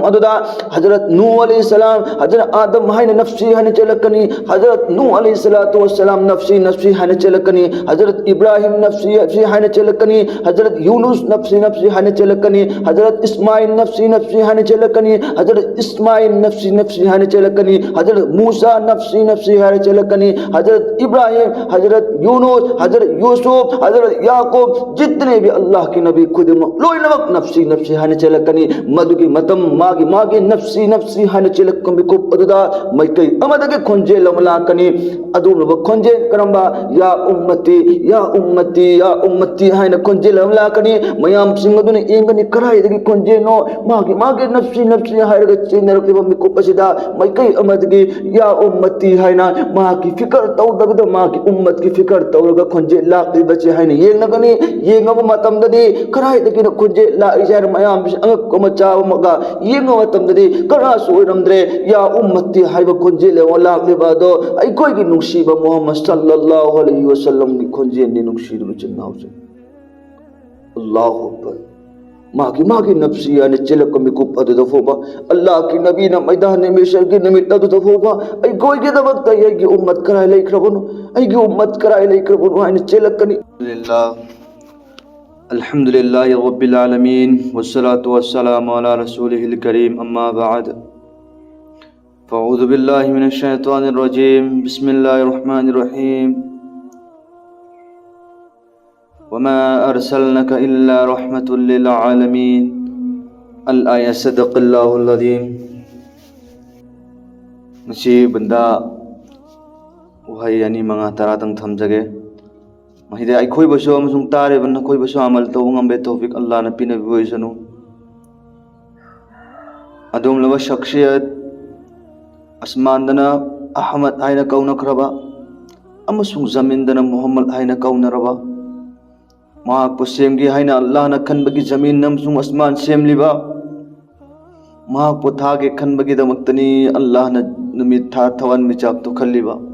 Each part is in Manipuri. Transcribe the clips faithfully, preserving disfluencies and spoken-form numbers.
ꯑꯗꯨꯗ ꯍꯖꯔꯠ ꯅꯨꯍ ꯑꯂꯩꯍꯤ ꯁꯂꯥꯝ, ꯍꯖꯔꯠ ꯑꯥꯗꯝ ꯍꯥꯏꯅ ꯅꯐꯁꯤ ꯍꯥꯏꯅ ꯆꯦꯜꯂꯛꯀꯅꯤ꯫ ꯍꯖꯔꯠ ꯅꯨꯍ ꯑꯂꯩꯍꯤ ꯁꯂꯥꯇꯨ ꯋꯁꯁꯂꯥꯝ ꯅꯐꯁꯤ, ꯅꯐꯁꯤ ꯍꯥꯏꯅ ꯆꯦꯜꯂꯛꯀꯅꯤ꯫ ꯍꯖꯔꯠ ꯏꯕ꯭ꯔꯥꯍꯤꯝ ꯅꯐꯁꯤ, ꯅꯐꯁꯤ ꯍꯥꯏꯅ ꯆꯦꯜꯂꯛꯀꯅꯤ꯫ ꯍꯖꯔꯠ ꯌꯨꯅꯨꯁ ꯅꯐꯁꯤ, ꯅꯐꯁꯤ ꯍꯥꯏꯅ ꯆꯦꯜꯂꯛꯀꯅꯤ꯫ ꯍꯖꯔꯠ ꯏꯁꯃꯥꯏꯜ ꯅꯐꯁꯤ, ꯅꯐꯁꯤ ꯍꯥꯏꯅ ꯆꯦꯜꯂꯛꯀꯅꯤ꯫ ꯍꯖꯔꯠ ꯏꯁꯃꯥꯏꯜ ꯅꯐꯁꯤ, ꯅꯐꯁꯤ ꯍꯥꯏꯅ ꯆꯦꯜꯂꯛꯀꯅꯤ꯫ ꯍꯖꯔꯠ ꯃꯨꯁꯥ ꯅꯐꯁꯤ, ꯅꯐꯁꯤ ꯍꯥꯏꯅ ꯆꯦꯜꯂꯛꯀꯅꯤ꯫ ꯍꯖꯔꯠ ꯏꯕ꯭ꯔꯥꯍꯤꯝ, ꯍꯖꯔꯠ ꯌꯨꯅꯨꯁ, ꯍꯖꯔꯠ ꯌꯨꯁꯨꯐ, ꯍꯖꯔꯠ ꯌꯥꯀꯨꯕ, ꯖꯤꯇꯅꯦ ꯚꯤ ꯑꯜꯂꯥꯍ ꯀꯤ ꯅꯕꯤ ꯈꯨꯗꯤꯡꯃꯛ ꯂꯣꯏꯅꯃꯛ ꯅꯐꯁꯤ, ꯅꯐꯁꯤ ꯍꯥꯏꯅ ꯆꯦꯜꯂꯛꯀꯅꯤ꯫ ꯃꯗꯨꯒꯤ ꯃꯇꯝ ꯃꯥꯒꯤ, ꯃꯥꯒꯤ ꯅꯐꯁꯤ, ꯅꯐꯁꯤ ꯍꯥꯏꯅ ꯆꯦꯜꯂꯛꯄ ꯃꯤꯀꯨꯞ ꯑꯗꯨꯗ ꯃꯥꯏꯀꯩ ꯑꯃꯗꯒꯤ ꯈꯣꯟꯖꯦꯜ ꯑꯃ ꯂꯥꯛꯀꯅꯤ꯫ ꯑꯗꯨꯒꯨꯝꯂꯕ ꯈꯣꯟꯖꯦꯜ ꯀꯔꯝꯕ? "ꯌꯥ ꯎꯝꯃꯇꯤ, ꯌꯥ ꯎꯝꯃꯇꯤ, ꯌꯥ ꯎꯝꯃꯇꯤ" ꯍꯥꯏꯅ ꯈꯣꯟꯖꯦꯜ ꯑꯃ ꯂꯥꯛꯀꯅꯤ꯫ ꯃꯌꯥꯝꯁꯤꯡ ꯑꯗꯨꯅ ꯌꯦꯡꯒꯅꯤ, ꯀꯗꯥꯏꯗꯒꯤ ꯈꯣꯟꯖꯦꯜꯅꯣ? ꯃꯥꯒꯤ, ꯃꯥꯒꯤ ꯅꯐꯁꯤ, ꯅꯐꯁꯤ ꯍꯥꯏꯔꯒ ꯆꯦꯟꯅꯔꯛꯂꯤꯕ ꯃꯤꯀꯨꯞ ꯑꯁꯤꯗ ꯃꯥꯏꯀꯩ ꯑꯃꯗꯒꯤ "ꯌꯥ ꯎꯝꯃꯇꯤ" ꯍꯥꯏꯅ ꯃꯥꯒꯤ ꯐꯤꯀꯔ ꯇꯧꯗꯕꯤꯗ ꯃꯥꯒꯤ ꯎꯝꯃꯠꯀꯤ ꯐꯤꯀꯔ ꯇꯧꯔꯒ ꯈꯣꯟꯖꯦꯜ ꯂꯥꯛꯂꯤꯕꯁꯤ ꯍꯥꯏꯅ ꯌꯦꯡꯂꯒꯅꯤ꯫ ꯌꯦꯡꯂꯕ ꯃꯇꯝꯗꯗꯤ ꯀꯗꯥꯏꯗꯒꯤꯅꯣ ꯈꯣꯟꯖꯦꯜ ꯂꯥꯛꯏꯁꯦ ꯍꯥꯏꯅ ꯃꯌꯥꯝꯁꯤ ꯑꯉꯛꯄ ꯃꯆꯥ ꯑꯃꯒ ꯌꯦꯡꯕ ꯃꯇꯝꯗꯗꯤ ꯀꯅꯥꯁꯨ ꯑꯣꯏꯔꯝꯗ꯭ꯔꯦ꯫ "ꯌꯥ ꯎꯝꯃꯇꯤ" ꯍꯥꯏꯕ ꯈꯣꯟꯖꯦꯜ ꯑꯃ ꯂꯥꯛꯂꯤꯕ ꯑꯗꯣ ꯑꯩꯈꯣꯏꯒꯤ ꯅꯨꯡꯁꯤꯕ ꯃꯨꯍꯝꯃꯗ ꯁꯜꯂꯜꯂꯥꯍꯨ ꯑꯂꯩꯍꯤ ꯋꯁꯜꯂꯝꯒꯤ ꯈꯣꯟꯖꯦꯜꯅꯤ, ꯅꯨꯡꯁꯤꯔꯕ ꯏꯆꯤꯟ ꯏꯅꯥꯎꯁꯤꯡ꯫ ꯑꯜꯂꯥꯍꯨ ꯑꯛꯕꯔ꯫ ꯃꯥꯒꯤ, ꯃꯥꯒꯤ ꯅꯐꯁꯤ ꯍꯥꯏꯅ ꯆꯦꯜꯂꯛꯄ ꯃꯤꯀꯨꯞ ꯑꯗꯨꯗ ꯐꯥꯎꯕ, ꯑꯜꯂꯥꯍꯀꯤ ꯅꯕꯤꯅ ꯃꯩꯗꯥꯟ ꯃꯍꯁꯔꯒꯤ ꯅꯨꯃꯤꯠ ꯑꯗꯨꯗ ꯐꯥꯎꯕ ꯑꯩꯈꯣꯏꯒꯤꯗꯃꯛꯇ, "ꯑꯩꯒꯤ ꯎꯝꯃꯠ ꯀꯗꯥꯏ ꯂꯩꯈ꯭ꯔꯕꯅꯣ? ꯑꯩꯒꯤ ꯎꯝꯃꯠ ꯀꯗꯥꯏ ꯂꯩꯈ꯭ꯔꯕꯅꯣ?" ꯍꯥꯏꯅ ꯆꯦꯜꯂꯛꯀꯅꯤ꯫ الحمد لله رب العالمين، والصلاة والسلام على رسوله الكريم، أما بعد. فأعوذ بالله من الشيطان الرجيم. بسم الله الرحمن الرحيم. وما أرسلناك إلا رحمة للعالمين. الآية. صدق الله العظيم. ꯉꯁꯤ ꯕꯟꯗꯥ ꯋꯥꯍꯩ ꯑꯅꯤ, ꯃꯉꯥ, ꯇꯔꯥꯗꯪ ꯊꯝꯖꯒꯦ꯫ ꯃꯁꯤꯗ ꯑꯩꯈꯣꯏꯕꯨꯁꯨ ꯑꯃꯁꯨꯡ ꯇꯥꯔꯤꯕ ꯅꯈꯣꯏꯕꯨꯁꯨ ꯑꯃꯜ ꯇꯧꯕ ꯉꯝꯕꯒꯤ ꯇꯧꯐꯤꯛ ꯑꯜꯂꯥꯍꯅ ꯄꯤꯅꯕꯤꯕ ꯑꯣꯏꯁꯅꯨ꯫ ꯑꯗꯨꯒꯨꯝꯂꯕ ꯁꯛꯁꯤꯌꯠ, ꯑꯁꯃꯥꯟꯗꯅ ꯑꯍꯃꯗ ꯍꯥꯏꯅ ꯀꯧꯅꯈ꯭ꯔꯕ ꯑꯃꯁꯨꯡ ꯖꯃꯤꯟꯗꯅ ꯃꯨꯍꯝꯃꯗ ꯍꯥꯏꯅ ꯀꯧꯅꯔꯕ, ꯃꯍꯥꯛꯄꯨ ꯁꯦꯝꯒꯦ ꯍꯥꯏꯅ ꯑꯜꯂꯥꯍꯅ ꯈꯟꯕꯒꯤ ꯖꯃꯤꯟ ꯑꯃꯁꯨꯡ ꯑꯁꯃꯥꯟ ꯁꯦꯝꯂꯤꯕ, ꯃꯍꯥꯛꯄꯨ ꯊꯥꯒꯦ ꯈꯟꯕꯒꯤꯗꯃꯛꯇꯅꯤ ꯑꯜꯂꯥꯍꯅ ꯅꯨꯃꯤꯠ, ꯊꯥ, ꯊꯋꯥꯟꯃꯤꯆꯥꯛ ꯊꯣꯛꯍꯜꯂꯤꯕ꯫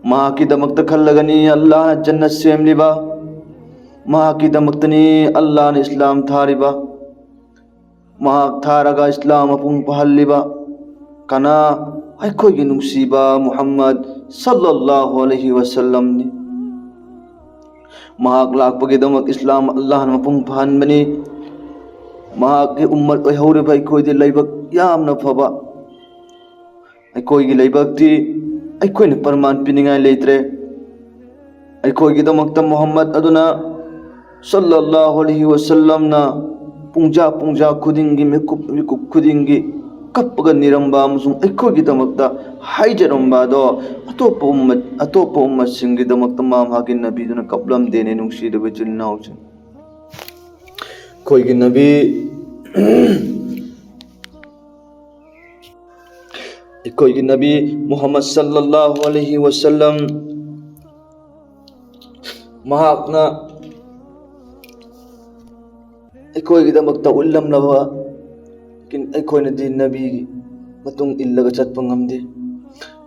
ꯃꯍꯥꯛꯀꯤꯗꯃꯛꯇ ꯈꯜꯂꯒꯅꯤ ꯑꯜꯂꯥꯍꯅ ꯖꯟꯅꯠ ꯁꯦꯝꯂꯤꯕ꯫ ꯃꯍꯥꯛꯀꯤꯗꯃꯛꯇꯅꯤ ꯑꯜꯂꯥꯍꯅ ꯏꯁꯂꯥꯝ ꯊꯥꯔꯤꯕ꯫ ꯃꯍꯥꯛ ꯊꯥꯔꯒ ꯏꯁꯂꯥꯝ ꯃꯄꯨꯡ ꯐꯥꯍꯜꯂꯤꯕ ꯀꯅꯥ? ꯑꯩꯈꯣꯏꯒꯤ ꯅꯨꯡꯁꯤꯕ ꯃꯨꯍꯝꯃꯗ ꯁꯜꯂꯜꯂꯥꯍꯨ ꯑꯂꯩꯍꯤ ꯋꯥꯁꯜꯂꯝꯅꯤ꯫ ꯃꯍꯥꯛ ꯂꯥꯛꯄꯒꯤꯗꯃꯛ ꯏꯁꯂꯥꯝ ꯑꯜꯂꯥꯍꯅ ꯃꯄꯨꯡ ꯐꯥꯍꯟꯕꯅꯤ꯫ ꯃꯍꯥꯛꯀꯤ ꯎꯝꯃꯠ ꯑꯣꯏꯍꯧꯔꯤꯕ ꯑꯩꯈꯣꯏꯗꯤ ꯂꯥꯏꯕꯛ ꯌꯥꯝꯅ ꯐꯕ꯫ ꯑꯩꯈꯣꯏꯒꯤ ꯂꯥꯏꯕꯛꯇꯤ ꯑꯩꯈꯣꯏꯅ ꯄ꯭ꯔꯃꯥꯟ ꯄꯤꯅꯤꯡꯉꯥꯏ ꯂꯩꯇ꯭ꯔꯦ꯫ ꯑꯩꯈꯣꯏꯒꯤꯗꯃꯛꯇ ꯃꯨꯍꯝꯃꯗ ꯑꯗꯨꯅ ꯁꯜꯂꯜꯂꯥꯍꯨ ꯑꯂꯩꯍꯤ ꯋꯥꯁꯜꯂꯝꯅ ꯄꯨꯡꯖꯥ ꯄꯨꯡꯖꯥ ꯈꯨꯗꯤꯡꯒꯤ, ꯃꯤꯀꯨꯞ ꯃꯤꯀꯨꯞ ꯈꯨꯗꯤꯡꯒꯤ ꯀꯞꯄꯒ ꯅꯤꯔꯝꯕ ꯑꯃꯁꯨꯡ ꯑꯩꯈꯣꯏꯒꯤꯗꯃꯛꯇ ꯍꯥꯏꯖꯔꯝꯕ ꯑꯗꯣ ꯑꯇꯣꯞꯄ ꯎꯝꯃꯠ, ꯑꯇꯣꯞꯄ ꯎꯝꯃꯠꯁꯤꯡꯒꯤꯗꯃꯛꯇ ꯃꯥ ꯃꯍꯥꯛꯀꯤ ꯅꯕꯤꯗꯨꯅ ꯀꯞꯂꯝꯗꯦꯅꯦ, ꯅꯨꯡꯁꯤꯔꯕ ꯏꯆꯤꯜ ꯏꯅꯥꯎꯁꯤꯡ꯫ ꯑꯩꯈꯣꯏꯒꯤ ꯅꯕꯤ ꯑꯩꯈꯣꯏꯒꯤ ꯅꯕꯤ ꯃꯨꯍꯝꯃꯗ ꯁꯜꯂꯜꯂꯥꯍꯨ ꯑꯂꯩꯍꯤ ꯋꯥꯁꯜꯂꯝ ꯃꯍꯥꯛꯅ ꯑꯩꯈꯣꯏꯒꯤꯗꯃꯛꯇ ꯎꯠꯂꯝꯂꯕ, ꯑꯩꯈꯣꯏꯅꯗꯤ ꯅꯕꯤꯒꯤ ꯃꯇꯨꯡ ꯏꯜꯂꯒ ꯆꯠꯄ ꯉꯝꯗꯦ꯫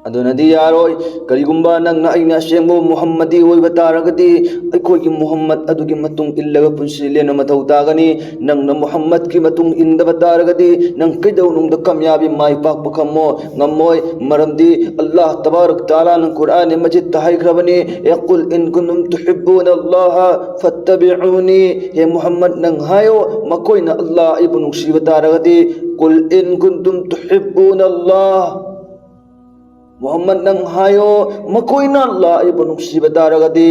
ꯑꯗꯨꯅꯗꯤ ꯌꯥꯔꯣꯏ꯫ ꯀꯔꯤꯒꯨꯝꯕ ꯅꯪꯅ ꯑꯩꯅ ꯑꯁꯦꯡꯕ ꯃꯨꯍꯝꯃꯗꯤ ꯑꯣꯏꯕ ꯇꯥꯔꯒꯗꯤ, ꯑꯩꯈꯣꯏꯒꯤ ꯃꯨꯍꯝꯃꯗ ꯑꯗꯨꯒꯤ ꯃꯇꯨꯡ ꯏꯜꯂꯒ ꯄꯨꯟꯁꯤ ꯂꯦꯟꯕ ꯃꯊꯧ ꯇꯥꯒꯅꯤ꯫ ꯅꯪꯅ ꯃꯨꯍꯝꯃꯗꯀꯤ ꯃꯇꯨꯡ ꯏꯟꯗꯕ ꯇꯥꯔꯒꯗꯤ, ꯅꯪ ꯀꯩꯗꯧꯅꯨꯡꯗ ꯀꯥꯃꯌꯥꯕꯤ, ꯃꯥꯏ ꯄꯥꯛꯄ ꯈꯝꯃꯣ-, ꯉꯝꯃꯣꯏ꯫ ꯃꯔꯝꯗꯤ ꯑꯜꯂꯥꯍ ꯇꯕꯥꯔꯛ ꯇꯥꯂꯥꯅ ꯀꯨꯔꯥꯟ ꯃꯖꯤꯗꯇ ꯍꯥꯏꯈ꯭ꯔꯕꯅꯤ, "ꯌꯥ ꯀꯨꯜ ꯏꯟ ꯀꯨꯟꯇꯨꯝ ꯇꯨꯍꯤꯕꯨꯅ ꯑꯜꯂꯥꯍ ꯐꯠꯇꯕꯤꯎꯅꯤ"꯫ ꯍꯦ ꯃꯨꯍꯝꯃꯗ, ꯅꯪ ꯍꯥꯏꯌꯣ, ꯃꯈꯣꯏꯅ ꯑꯜꯂꯥꯍ ꯑꯩꯕꯨ ꯅꯨꯡꯁꯤꯕ ꯇꯥꯔꯒꯗꯤ, "ꯀꯨꯜ ꯏꯟ ꯀꯨꯟꯇꯨꯝ ꯇꯨꯍꯤꯕꯨꯅ ꯑꯜꯂꯥꯍ"꯫ ꯃꯨꯍꯝꯃꯗ, ꯅꯪ ꯍꯥꯏꯌꯣ, ꯃꯈꯣꯏꯅ ꯑꯜꯂꯥꯍ ꯑꯩꯕꯨ ꯅꯨꯡꯁꯤꯕ ꯇꯥꯔꯒꯗꯤ,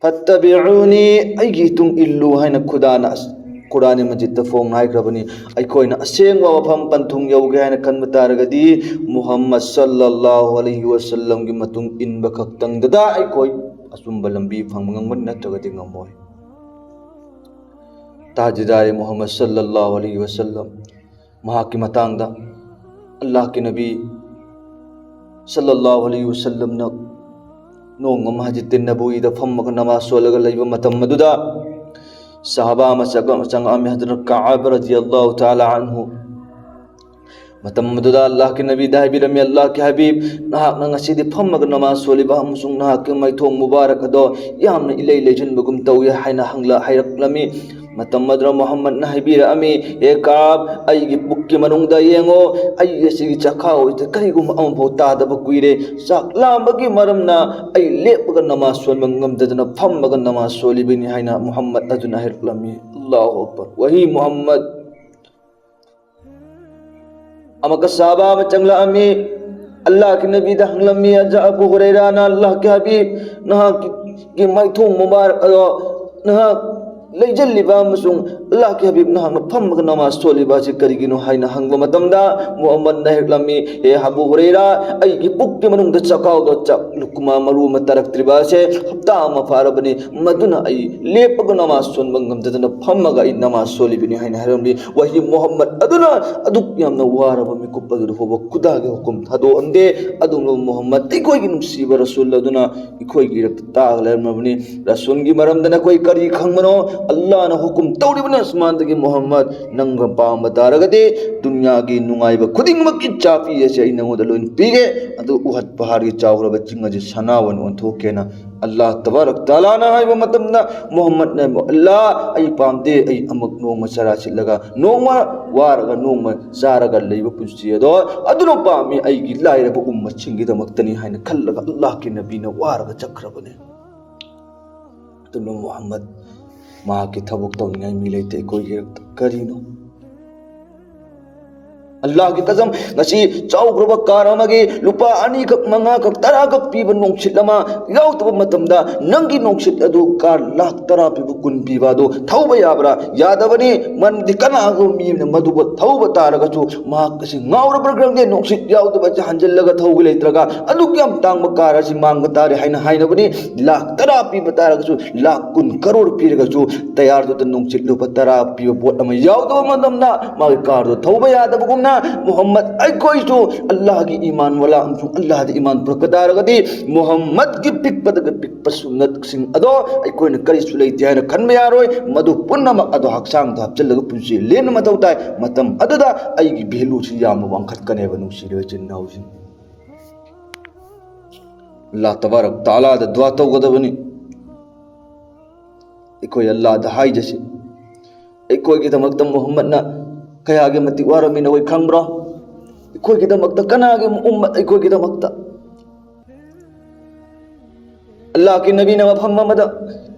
"ꯐꯠꯇꯕꯤꯎꯅꯤ", ꯑꯩꯒꯤ ꯏꯇꯨꯡ ꯏꯜꯂꯨ ꯍꯥꯏꯅ ꯈꯨꯗꯥꯅ ꯑꯁ-, ꯀꯨꯔꯥꯟ ꯃꯖꯤꯗꯇ ꯐꯣꯡꯅ ꯍꯥꯏꯈ꯭ꯔꯕꯅꯤ꯫ ꯑꯩꯈꯣꯏꯅ ꯑꯁꯦꯡꯕ ꯃꯐꯝ ꯄꯟꯊꯨꯡ ꯌꯧꯒꯦ ꯍꯥꯏꯅ ꯈꯟꯕ ꯇꯥꯔꯒꯗꯤ, ꯃꯨꯍꯝꯃꯗ ꯁꯜꯂꯜꯂꯥꯍꯨ ꯑꯂꯩꯍꯤ ꯋꯥꯁꯜꯂꯝꯒꯤ ꯃꯇꯨꯡ ꯏꯟꯕ ꯈꯛꯇꯪꯗꯗ ꯑꯩꯈꯣꯏ ꯑꯆꯨꯝꯕ ꯂꯝꯕꯤ ꯐꯪꯕ ꯉꯝꯒꯅꯤ, ꯅꯠꯇ꯭ꯔꯒꯗꯤ ꯉꯝꯃꯣꯏ꯫ ꯇꯥꯖꯗꯥꯔꯦ ꯃꯨꯍꯝꯃꯗ ꯁꯜꯂꯜꯂꯥꯍꯨ ꯑꯂꯩꯍꯤ ꯋꯥꯁꯜꯂꯝ, ꯃꯍꯥꯛꯀꯤ ꯃꯇꯥꯡꯗ ꯑꯜꯂꯥꯍꯀꯤ ꯅꯕꯤ ꯁꯜꯂꯜꯂꯥꯍꯨ ꯑꯂꯩꯍꯤ ꯋꯥꯁꯜꯂꯝꯅ ꯅꯣꯡꯃ ꯃꯁꯖꯤꯗ ꯅꯕꯋꯤꯗ ꯐꯝꯃꯒ ꯅꯃꯥꯖ ꯁꯣꯜꯂꯒ ꯂꯩꯕ ꯃꯇꯝ ꯑꯗꯨꯗ, ꯁꯍꯥꯕꯥ ꯑꯃ ꯆꯪꯉꯛ-, ꯆꯪꯉꯛꯑꯝꯃꯤ, ꯍꯖꯔꯠ ꯀꯥꯕ ꯔꯗꯤꯌꯜꯂꯥꯍꯨ ꯇꯥꯂꯥ ꯑꯟꯍꯨ꯫ ꯃꯇꯝ ꯑꯗꯨꯗ ꯑꯜꯂꯥꯍꯀꯤ ꯅꯕꯤꯗ ꯍꯥꯏꯕꯤꯔꯝꯃꯤ, "ꯑꯜꯂꯥꯍꯀꯤ ꯍꯕꯤꯕ, ꯅꯍꯥꯛꯅ ꯉꯁꯤꯗꯤ ꯐꯝꯃꯒ ꯅꯃꯥꯖ ꯁꯣꯜꯂꯤꯕ ꯑꯃꯁꯨꯡ ꯅꯍꯥꯛꯀꯤ ꯃꯥꯏꯊꯣꯡ ꯃꯨꯕꯥꯔꯛ ꯑꯗꯣ ꯌꯥꯝꯅ ꯏꯂꯩ ꯂꯩꯖꯟꯕꯒꯨꯝ ꯇꯧꯏ" ꯍꯥꯏꯅ ꯍꯪꯂ-, ꯍꯥꯏꯔꯛꯂꯝꯃꯤ꯫ ꯃꯇꯝ ꯑꯗꯨꯗ ꯃꯨꯍꯝꯃꯗꯅ ꯍꯥꯏꯕꯤꯔꯛꯑꯝꯃꯤ, "ꯑꯦ ꯀꯥꯕ, ꯑꯩꯒꯤ ꯄꯨꯛꯀꯤ ꯃꯅꯨꯡꯗ ꯌꯦꯡꯉꯣ, ꯑꯩ ꯑꯁꯤꯒꯤ ꯆꯈꯥꯎꯁꯤꯗ ꯀꯔꯤꯒꯨꯝꯕ ꯑꯃꯐꯥꯎ ꯇꯥꯗꯕ ꯀꯨꯏꯔꯦ꯫ ꯆꯥꯛ ꯂꯥꯝꯕꯒꯤ ꯃꯔꯝꯅ ꯑꯩ ꯂꯦꯞꯄꯒ ꯅꯃꯥꯖ ꯁꯣꯟꯕ ꯉꯝꯗꯗꯅ ꯐꯝꯃꯒ ꯅꯃꯥꯖ ꯁꯣꯜꯂꯤꯕꯅꯤ" ꯍꯥꯏꯅ ꯃꯨꯍꯝꯃꯗ ꯑꯗꯨꯅ ꯍꯥꯏꯔꯛꯂꯝꯃꯤ꯫ ꯑꯜꯂꯥꯍꯨ ꯑꯛꯕꯔ꯫ ꯋꯥꯍꯤ ꯃꯨꯍꯝꯃꯗ꯫ ꯑꯃꯨꯛꯀ ꯁꯍꯥꯕꯥ ꯑꯃ ꯆꯪꯂꯛꯑꯝꯃꯤ꯫ ꯑꯜꯂꯥꯍꯒꯤ ꯅꯕꯤꯗ ꯍꯪꯂꯝꯃꯤ, ꯑꯖ ꯑꯕꯨ ꯍꯨꯔꯩꯔꯥꯅ, "ꯑꯜꯂꯥꯍꯒꯤ ꯍꯕꯤꯕ, ꯅꯍꯥꯛꯀꯤ ꯃꯥꯏꯊꯣꯡ ꯃꯨꯕꯥꯔꯛ ꯑꯗꯣ ꯅꯍꯥꯛ ꯂꯩꯖꯜꯂꯤꯕ ꯑꯃꯁꯨꯡ ꯑꯜꯂꯥꯍꯒꯤ ꯍꯕꯤꯕ ꯅꯍꯥꯛꯅ ꯐꯝꯃꯒ ꯅꯃꯥꯖ ꯁꯣꯜꯂꯤꯕ ꯑꯁꯤ ꯀꯔꯤꯒꯤꯅꯣ?" ꯍꯥꯏꯅ ꯍꯪꯕ ꯃꯇꯝꯗ ꯃꯨꯍꯝꯃꯗꯅ ꯍꯦꯛꯂꯝꯃꯤ, "ꯑꯦ ꯑꯕꯨ ꯍꯨꯔꯩꯔꯥ, ꯑꯩꯒꯤ ꯄꯨꯛꯀꯤ ꯃꯅꯨꯡꯗ ꯆꯈꯥꯎꯗ ꯆꯥꯛ ꯂꯨꯀꯃꯥ ꯃꯔꯨ ꯑꯃ ꯇꯥꯔꯛꯇ꯭ꯔꯤꯕ ꯑꯁꯦ ꯍꯞꯇꯥ ꯑꯃ ꯐꯥꯔꯕꯅꯤ, ꯃꯗꯨꯅ ꯑꯩ ꯂꯦꯞꯄꯒ ꯅꯃꯥꯖ ꯁꯣꯟꯕ ꯉꯝꯗꯗꯅ ꯐꯝꯃꯒ ꯑꯩ ꯅꯃꯥꯖ ꯁꯣꯜꯂꯤꯕꯅꯤ" ꯍꯥꯏꯅ ꯍꯥꯏꯔꯝꯃꯤ꯫ ꯋꯥꯍꯤ ꯃꯨꯍꯝꯃꯗ ꯑꯗꯨꯅ ꯑꯗꯨꯛ ꯌꯥꯝꯅ ꯋꯥꯔꯕ ꯃꯤꯀꯨꯞ ꯑꯗꯨꯗ ꯐꯥꯎꯕ ꯈꯨꯗꯥꯒꯤ ꯍꯨꯀꯨꯝ ꯊꯥꯗꯣꯛꯑꯝꯗꯦ꯫ ꯑꯗꯨꯒꯨꯝꯂꯕ ꯃꯨꯍꯝꯃꯗ ꯑꯩꯈꯣꯏꯒꯤ ꯅꯨꯡꯁꯤꯕ ꯔꯁꯨꯜ ꯑꯗꯨꯅ ꯑꯩꯈꯣꯏꯒꯤ ꯏꯔꯛꯇ ꯇꯥꯒ ꯂꯩꯔꯝꯂꯕꯅꯤ꯫ ꯔꯁꯨꯜꯒꯤ ꯃꯔꯝꯗꯅ ꯑꯩꯈꯣꯏ ꯀꯔꯤ ꯈꯪꯕꯅꯣ? ꯑꯜꯂꯥꯍꯅ ꯍꯨꯀꯨꯝ ꯇꯧꯔꯤꯕꯅꯤ, ꯑꯁꯃꯥꯟꯗꯒꯤ, "ꯃꯨꯍꯝꯃꯗ, ꯅꯪꯒ ꯄꯥꯝꯕ ꯇꯥꯔꯒꯗꯤ ꯗꯨꯅꯤꯌꯥꯒꯤ ꯅꯨꯡꯉꯥꯏꯕ ꯈꯨꯗꯤꯡꯃꯛꯀꯤ ꯆꯥꯕꯤ ꯑꯁꯦ ꯑꯩ ꯅꯪꯉꯣꯟꯗ ꯂꯣꯏꯅ ꯄꯤꯒꯦ, ꯑꯗꯨ ꯎꯍꯗ ꯄꯍꯥꯔꯒꯤ ꯆꯥꯎꯈ꯭ꯔꯕ ꯆꯤꯡ ꯑꯁꯤ ꯁꯅꯥ ꯑꯣꯏꯅ ꯑꯣꯟꯊꯣꯛꯀꯦꯅ" ꯑꯜꯂꯥꯍ ꯇꯕꯥꯔꯛ ꯇꯥꯂꯥꯅ ꯍꯥꯏꯕ ꯃꯇꯝꯗ ꯃꯨꯍꯝꯃꯗꯅ, "ꯑꯜꯂꯥꯍ, ꯑꯩ ꯄꯥꯝꯗꯦ, ꯑꯩ ꯑꯃꯨꯛ ꯅꯣꯡꯃ ꯆꯔꯥ ꯁꯤꯠꯂꯒ, ꯅꯣꯡꯃ ꯋꯥꯔꯒ, ꯅꯣꯡꯃ ꯆꯥꯔꯒ ꯂꯩꯕ ꯄꯨꯟꯁꯤ ꯑꯗꯣ ꯑꯗꯨꯅ ꯄꯥꯝꯃꯤ, ꯑꯩꯒꯤ ꯂꯥꯏꯔꯕ ꯎꯝꯃꯠꯁꯤꯡꯒꯤꯗꯃꯛꯇꯅꯤ" ꯍꯥꯏꯅ ꯈꯜꯂꯒ ꯑꯜꯂꯥꯍꯒꯤ ꯅꯕꯤꯅ ꯋꯥꯔꯒ ꯆꯠꯈ꯭ꯔꯕꯅꯤ꯫ ꯑꯗꯨꯅ ꯃꯨꯍꯝꯃꯗ ꯃꯍꯥꯛꯀꯤ ꯊꯕꯛ ꯇꯧꯅꯤꯡꯉꯥꯏ ꯃꯤ ꯂꯩꯇꯦ꯫ ꯑꯩꯈꯣꯏꯒꯤ ꯀꯔꯤꯅꯣ? ꯑꯜꯂꯥꯍꯒꯤ ꯀꯁꯝ, ꯉꯁꯤ ꯆꯥꯎꯈ꯭ꯔꯕ ꯀꯥꯔ ꯑꯃꯒꯤ ꯂꯨꯄꯥ ꯑꯅꯤꯈꯛ, ꯃꯉꯥꯈꯛ, ꯇꯔꯥꯈꯛ ꯄꯤꯕ ꯅꯣꯡꯁꯤꯠ ꯑꯃ ꯌꯥꯎꯗꯕ ꯃꯇꯝꯗ, ꯅꯪꯒꯤ ꯅꯣꯡꯁꯤꯠ ꯑꯗꯨ ꯀꯥꯔ ꯂꯥꯈ ꯇꯔꯥ ꯄꯤꯕ, ꯀꯨꯟ ꯄꯤꯕ ꯑꯗꯨ ꯊꯧꯕ ꯌꯥꯕ꯭ꯔꯥ? ꯌꯥꯗꯕꯅꯤ꯫ ꯃꯔꯝꯗꯤ ꯀꯅꯥꯒꯨꯝꯕ ꯃꯤ ꯑꯃꯅ ꯃꯗꯨꯕꯨ ꯊꯧꯕ ꯇꯥꯔꯒꯁꯨ, ꯃꯍꯥꯛ ꯑꯁꯤ ꯉꯥꯎꯔꯕ꯭ꯔꯥ ꯈꯪꯗꯦ, ꯅꯣꯡꯁꯤꯠ ꯌꯥꯎꯗꯕ ꯑꯁꯤ ꯍꯟꯖꯤꯜꯂꯒ ꯊꯧꯕ ꯂꯩꯇ꯭ꯔꯒ ꯑꯗꯨꯛ ꯌꯥꯝ ꯇꯥꯡꯕ ꯀꯥꯔ ꯑꯁꯤ ꯃꯥꯡꯕ ꯇꯥꯔꯦ ꯍꯥꯏꯅ ꯍꯥꯏꯅꯕꯅꯤ꯫ ꯂꯥꯈ ꯇꯔꯥ ꯄꯤꯕ ꯇꯥꯔꯒꯁꯨ, ꯂꯥꯈ ꯀꯨꯟ ꯀꯔꯣꯔ ꯄꯤꯔꯒꯁꯨ, ꯇꯌꯥꯔꯗꯨꯗ ꯅꯣꯡꯁꯤꯠ ꯂꯨꯄꯥ ꯇꯔꯥ ꯄꯤꯕ ꯄꯣꯠ ꯑꯃ ꯌꯥꯎꯗꯕ ꯃꯇꯝꯗ, ꯃꯥꯒꯤ ꯀꯥꯔꯗꯨ ꯊꯧꯕ ꯌꯥꯗꯕꯒꯨꯝꯅ, ꯃꯨꯍꯝꯃꯗ ꯑꯩꯈꯣꯏꯁꯨ ꯑꯜꯂꯥꯍꯒꯤ ꯏꯃꯥꯟ ꯋꯥꯂꯥ ꯑꯃꯁꯨꯡ ꯑꯜꯂꯥꯍꯗ ꯏꯃꯥꯟ ꯄꯨꯔꯛꯄ ꯇꯥꯔꯒꯗꯤ, ꯃꯨꯍꯝꯃꯗꯒꯤ ꯄꯤꯛꯄꯗꯒꯤ ꯄꯤꯛꯄ ꯁꯨꯟꯅꯠꯁꯤꯡ ꯑꯗꯣ ꯑꯩꯈꯣꯏꯅ ꯀꯔꯤꯁꯨ ꯂꯩꯇꯦ ꯍꯥꯏꯅ ꯈꯟꯕ ꯌꯥꯔꯣꯏ꯫ ꯃꯗꯨ ꯄꯨꯝꯅꯃꯛ ꯑꯗꯣ ꯍꯛꯆꯥꯡꯗ ꯍꯥꯞꯆꯤꯜꯂꯒ ꯄꯨꯟꯁꯤ ꯂꯦꯟꯕ ꯃꯊꯧ ꯇꯥꯏ꯫ ꯃꯇꯝ ꯑꯗꯨꯗ ꯑꯩꯒꯤ ꯚꯦꯂꯨꯁꯤ ꯌꯥꯝꯅ ꯋꯥꯡꯈꯠꯀꯅꯦꯕ, ꯅꯨꯡꯁꯤꯔꯤꯕ ꯏꯆꯤꯟ ꯏꯅꯥꯎꯁꯤꯡ꯫ ꯑꯜꯂꯥꯍ ꯇꯕꯥꯔꯛ ꯇꯥꯂꯥꯗ ꯗꯨꯋꯥ ꯇꯧꯒꯗꯕꯅꯤ꯫ ꯑꯩꯈꯣꯏ ꯑꯜꯂꯥꯍꯗ ꯍꯥꯏꯖꯁꯤ, ꯑꯩꯈꯣꯏꯒꯤꯗꯃꯛꯇ ꯃꯨꯍꯝꯃꯗꯅ ꯀꯌꯥꯒꯤ ꯃꯇꯤꯛ ꯋꯥꯔꯝꯃꯤ ꯅꯈꯣꯏ ꯈꯪꯕ꯭ꯔꯣ? ꯑꯩꯈꯣꯏꯒꯤꯗꯃꯛꯇ, ꯀꯅꯥꯒꯤ ꯎꯝꯃꯠ ꯑꯩꯈꯣꯏꯒꯤꯗꯃꯛꯇ? ꯑꯜꯂꯥꯍꯒꯤ ꯅꯕꯤꯅ ꯃꯐꯝ ꯑꯃꯗ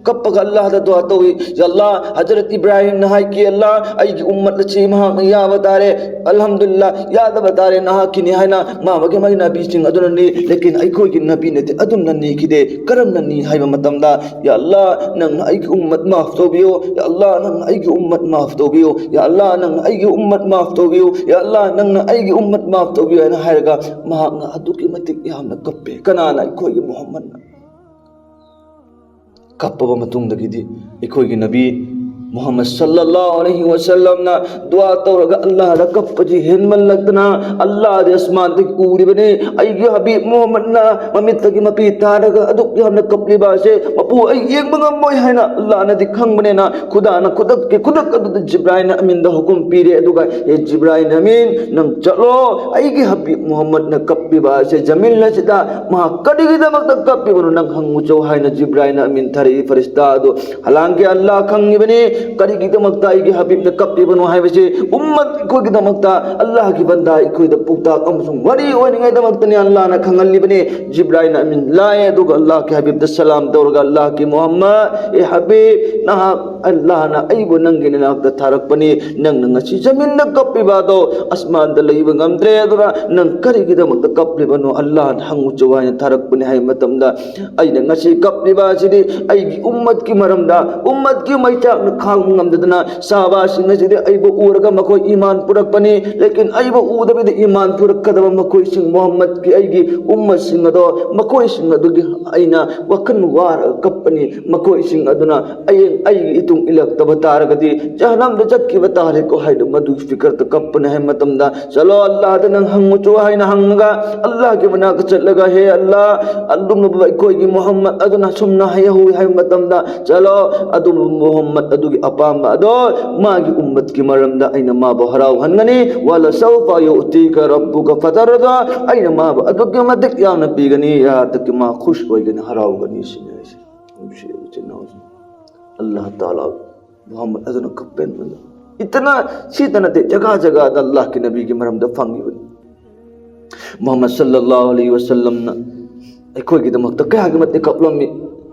ꯀꯞꯄꯒ ꯑꯜꯂꯥꯍꯗ ꯗꯨꯋꯥ ꯇꯧꯏ, "ꯌꯥ ꯑꯜꯂꯥꯍ, ꯍꯖꯔꯠ ꯏꯕ꯭ꯔꯥꯍꯤꯝꯅ ꯍꯥꯏꯈꯤ, ꯑꯜꯂꯥꯍ, ꯑꯩꯒꯤ ꯎꯝꯃꯠ ꯑꯁꯤ ꯃꯍꯥꯛꯅ ꯌꯥꯕ ꯇꯥꯔꯦ, ꯑꯜꯍꯝꯗꯨꯂꯤꯜꯂꯥꯍ, ꯌꯥꯗꯕ ꯇꯥꯔꯦ, ꯅꯍꯥꯛꯀꯤꯅꯤ" ꯍꯥꯏꯅ ꯃꯥ ꯃꯥꯒꯤ ꯃꯥꯒꯤ ꯅꯕꯤꯁꯤꯡ ꯑꯗꯨꯅ ꯅꯤ꯫ ꯂꯦꯀꯤꯟ ꯑꯩꯈꯣꯏꯒꯤ ꯅꯕꯤꯅꯗꯤ ꯑꯗꯨꯝꯅ ꯅꯤꯈꯤꯗꯦ꯫ ꯀꯔꯝꯅ ꯅꯤ ꯍꯥꯏꯕ ꯃꯇꯝꯗ, "ꯌꯥ ꯑꯜꯂꯥꯍ, ꯅꯪꯅ ꯑꯩꯒꯤ ꯎꯝꯃꯠ ꯃꯥꯐ ꯇꯧꯕꯤꯌꯨ, ꯌꯥ ꯑꯜꯂꯥꯍ, ꯅꯪꯅ ꯑꯩꯒꯤ ꯎꯝꯃꯠ ꯃꯥꯐ ꯇꯧꯕꯤꯌꯨ, ꯌꯥ ꯑꯜꯂꯥꯍ, ꯅꯪꯅ ꯑꯩꯒꯤ ꯎꯝꯃꯠ ꯃꯥꯐ ꯇꯧꯕꯤꯌꯨ, ꯌꯥ ꯑꯜꯂꯥꯍ, ꯅꯪꯅ ꯑꯩꯒꯤ ꯎꯝꯃꯠ ꯃꯥꯐ ꯇꯧꯕꯤꯌꯨ" ꯍꯥꯏꯅ ꯍꯥꯏꯔꯒ ꯃꯍꯥꯛꯅ ꯑꯗꯨꯛꯀꯤ ꯃꯇꯤꯛ ꯌꯥꯝꯅ ꯀꯞꯄꯦ꯫ ꯀꯅꯥꯅ? ꯑꯩꯈꯣꯏꯒꯤ ꯃꯨꯍꯝꯃꯗꯅ꯫ ꯀꯞꯄꯕ ꯃꯇꯨꯡꯗꯒꯤꯗꯤ ꯑꯩꯈꯣꯏꯒꯤ ꯅꯕꯤ ꯃꯨꯍꯝꯃꯗ ꯁꯜꯂꯜꯂꯥꯍꯨ ꯑꯂꯩꯍꯤ ꯋꯥꯁꯜꯂꯝꯅ ꯗꯨꯋꯥ ꯇꯧꯔꯒ ꯑꯜꯂꯥꯍꯗ ꯀꯞꯄꯁꯤ ꯍꯦꯟꯃꯜꯂꯛꯇꯅ, ꯑꯜꯂꯥꯍꯗꯤ ꯑꯁꯃꯥꯟꯗꯒꯤ ꯎꯔꯤꯕꯅꯤ꯫ ꯑꯩꯒꯤ ꯍꯕꯤꯕ ꯃꯨꯍꯝꯃꯗꯅ ꯃꯃꯤꯠꯇꯒꯤ ꯃꯄꯤ ꯇꯥꯔꯒ ꯑꯗꯨꯛ ꯌꯥꯝꯅ ꯀꯞꯂꯤꯕ ꯑꯁꯦ ꯃꯄꯨ ꯑꯩ ꯌꯦꯡꯕ ꯉꯝꯃꯣꯏ ꯍꯥꯏꯅ ꯑꯜꯂꯥꯍꯅꯗꯤ ꯈꯪꯕꯅꯤꯅ, ꯈꯨꯗꯥꯅ ꯈꯨꯗꯛꯀꯤ ꯈꯨꯗꯛ ꯑꯗꯨꯗ ꯖꯤꯕ꯭ꯔꯥꯏꯜ ꯑꯃꯤꯟꯗ ꯍꯨꯀꯨꯝ ꯄꯤꯔꯦ꯫ ꯑꯗꯨꯒ, "ꯑꯦ ꯖꯤꯕ꯭ꯔꯥꯏꯜ ꯑꯃꯤꯟ, ꯅꯪ ꯆꯠꯂꯣ, ꯑꯩꯒꯤ ꯍꯕꯤꯕ ꯃꯨꯍꯝꯃꯗꯅ ꯀꯞꯄꯤꯕ ꯑꯁꯦ ꯖꯃꯤꯟ ꯑꯁꯤꯗ ꯃꯍꯥꯛ ꯀꯔꯤꯒꯤꯗꯃꯛꯇ ꯀꯞꯄꯤꯕꯅꯣ ꯅꯪ ꯍꯪꯉꯨꯆꯣ" ꯍꯥꯏꯅ ꯖꯤꯕ꯭ꯔꯥꯏꯜ ꯑꯃꯤꯟ ꯊꯥꯔꯛꯏ꯫ ꯐꯔꯤꯁꯇꯥ ꯑꯗꯨ, ꯍꯂꯥꯡꯀꯤ ꯑꯜꯂꯥꯍ ꯈꯪꯉꯤꯕꯅꯤ ꯀꯔꯤꯒꯤꯗꯃꯛꯇ ꯑꯩꯒꯤ ꯍꯕꯤꯕꯅ ꯀꯞꯄꯤꯕꯅꯣ ꯍꯥꯏꯕꯁꯤ꯫ ꯎꯝꯃꯠ ꯑꯩꯈꯣꯏꯒꯤꯗꯃꯛꯇ, ꯑꯜꯂꯥꯍꯒꯤ ꯕꯟꯗꯥ ꯑꯩꯈꯣꯏꯗ ꯄꯥꯎꯇꯥꯛ ꯑꯃꯁꯨꯡ ꯋꯥꯔꯤ ꯑꯣꯏꯅꯤꯡꯉꯥꯏꯗꯃꯛꯇꯅꯤ ꯑꯜꯂꯥꯍꯅ ꯈꯪꯍꯜꯂꯤꯕꯅꯤ꯫ ꯖꯤꯕ꯭ꯔꯥꯏꯜ ꯑꯃꯤꯟ ꯂꯥꯛꯑꯦ, ꯑꯗꯨꯒ ꯑꯜꯂꯥꯍꯒꯤ ꯍꯕꯤꯕꯇ ꯁꯂꯥꯝ ꯇꯧꯔꯒ, "ꯑꯜꯂꯥꯍꯒꯤ ꯃꯨꯍꯝꯃꯗ, ꯑꯦ ꯍꯕꯤꯕ, ꯅꯍꯥꯛ ꯑꯜꯂꯥꯍꯅ ꯑꯩꯕꯨ ꯅꯪꯒꯤ ꯅꯅꯥꯛꯇ ꯊꯥꯔꯛꯄꯅꯤ꯫ ꯅꯪꯅ ꯉꯁꯤ ꯖꯃꯤꯟꯗ ꯀꯞꯄꯤꯕ ꯑꯗꯣ ꯑꯁꯃꯥꯟꯗ ꯂꯩꯕ ꯉꯝꯗ꯭ꯔꯦ꯫ ꯑꯗꯨꯅ ꯅꯪ ꯀꯔꯤꯒꯤꯗꯃꯛꯇ ꯀꯞꯂꯤꯕꯅꯣ? ꯑꯜꯂꯥꯍꯅ ꯍꯪꯉꯨꯆꯣ" ꯍꯥꯏꯅ ꯊꯥꯔꯛꯄꯅꯤ ꯍꯥꯏꯕ ꯃꯇꯝꯗ, "ꯑꯩꯅ ꯉꯁꯤ ꯀꯞꯂꯤꯕ ꯑꯁꯤꯗꯤ ꯑꯩꯒꯤ ꯎꯝꯃꯠꯀꯤ ꯃꯔꯝꯗ, ꯎꯝꯃꯠꯀꯤ ꯃꯩꯆꯥꯛꯅ ꯈꯥꯡꯕ ꯉꯝꯗꯗꯅ ꯁꯍꯥꯕꯥꯁꯤꯡ ꯑꯁꯤꯗꯤ ꯑꯩꯕꯨ ꯎꯔꯒ ꯃꯈꯣꯏ ꯏꯃꯥꯟ ꯄꯨꯔꯛꯄꯅꯤ, ꯂꯦꯀꯤꯟ ꯑꯩꯕꯨ ꯎꯗꯕꯤꯗ ꯏꯃꯥꯟ ꯄꯨꯔꯛꯀꯗꯕ ꯃꯈꯣꯏꯁꯤꯡ, ꯃꯨꯍꯝꯃꯗꯀꯤ ꯑꯩꯒꯤ ꯎꯝꯃꯠꯁꯤꯡ ꯑꯗꯣ, ꯃꯈꯣꯏꯁꯤꯡ ꯑꯗꯨꯒꯤ ꯑꯩꯅ ꯋꯥꯈꯜ ꯋꯥꯔꯒ ꯀꯞꯄꯅꯤ꯫ ꯃꯈꯣꯏꯁꯤꯡ ꯑꯗꯨꯅ ꯑꯩ, ꯑꯩꯒꯤ ꯏꯇꯨꯡ ꯏꯜꯂꯛꯇꯕ ꯇꯥꯔꯒꯗꯤ ꯖꯍꯟꯅꯝꯗ ꯆꯠꯈꯤꯕ ꯇꯥꯔꯦꯀꯣ" ꯍꯥꯏꯅ ꯃꯗꯨꯒꯤ ꯐꯤꯀꯔꯗ ꯀꯞꯄꯅꯤ ꯍꯥꯏꯕ ꯃꯇꯝꯗ, "ꯆꯠꯂꯣ, ꯑꯜꯂꯥꯍꯗ ꯅꯪ ꯍꯪꯉꯨꯆꯣ" ꯍꯥꯏꯅ ꯍꯪꯉꯒ, ꯑꯜꯂꯥꯍꯒꯤ ꯃꯅꯥꯛꯇ ꯆꯠꯂꯒ, "ꯍꯦ ꯑꯜꯂꯥꯍ, ꯑꯗꯨꯒꯨꯝꯂꯕ ꯑꯩꯈꯣꯏꯒꯤ ꯃꯨꯍꯝꯃꯗ ꯑꯗꯨꯅ ꯑꯁꯨꯝꯅ ꯍꯥꯏꯍꯧꯏ" ꯍꯥꯏꯕ ꯃꯇꯝꯗ, "ꯆꯠꯂꯣ, ꯑꯗꯨꯒꯨꯝꯂꯕ ꯃꯨꯍꯝꯃꯗ ꯑꯗꯨꯒꯤ ꯑꯄꯥꯝꯕ ꯑꯗꯣ ꯃꯥꯒꯤ ꯎꯝꯃꯠꯀꯤ ꯃꯔꯝꯗ ꯑꯩꯅ ꯃꯥꯕꯨ ꯍꯔꯥꯎꯍꯟꯒꯅꯤ꯫ ꯋꯂꯁꯧꯐ ꯌꯨꯑꯇꯤꯀ ꯔꯕꯨꯀ ꯐꯇꯔꯗ, ꯑꯩꯅ ꯃꯥꯕꯨ ꯑꯗꯨꯛꯀꯤ ꯃꯇꯤꯛ ꯌꯥꯝꯅ ꯄꯤꯒꯅꯤ, ꯌꯥꯗꯛꯀꯤ ꯃꯥ ꯈꯨꯁ ꯑꯣꯏꯒꯅꯤ, ꯍꯔꯥꯎꯒꯅꯤ" ꯁꯤꯅꯤ ꯍꯥꯏꯁꯦ꯫ ꯅꯨꯡꯁꯤꯔꯕ ꯏꯆꯤꯟ ꯏꯅꯥꯎꯁꯤꯡ, ꯑꯜꯂꯥꯍ ꯇꯥꯂꯥ ꯃꯨꯍꯝꯃꯗ ꯑꯗꯨꯅ ꯀꯞꯄꯦ꯫ ꯏꯇꯅ ꯁꯤꯇ ꯅꯠꯇꯦ, ꯖꯒꯥ ꯖꯒꯥꯗ ꯑꯜꯂꯥꯍꯀꯤ ꯅꯕꯤꯒꯤ ꯃꯔꯝꯗ ꯐꯪꯉꯤꯕꯅꯤ꯫ ꯃꯨꯍꯝꯃꯗ ꯁꯜꯂꯜꯂꯥꯍꯨ ꯑꯂꯩꯍꯤ ꯋꯥꯁꯜꯂꯝꯅ ꯑꯩꯈꯣꯏꯒꯤꯗꯃꯛꯇ ꯀꯌꯥꯒꯤ ꯃꯇꯤꯛ ꯀꯞꯂꯝꯃꯤ꯫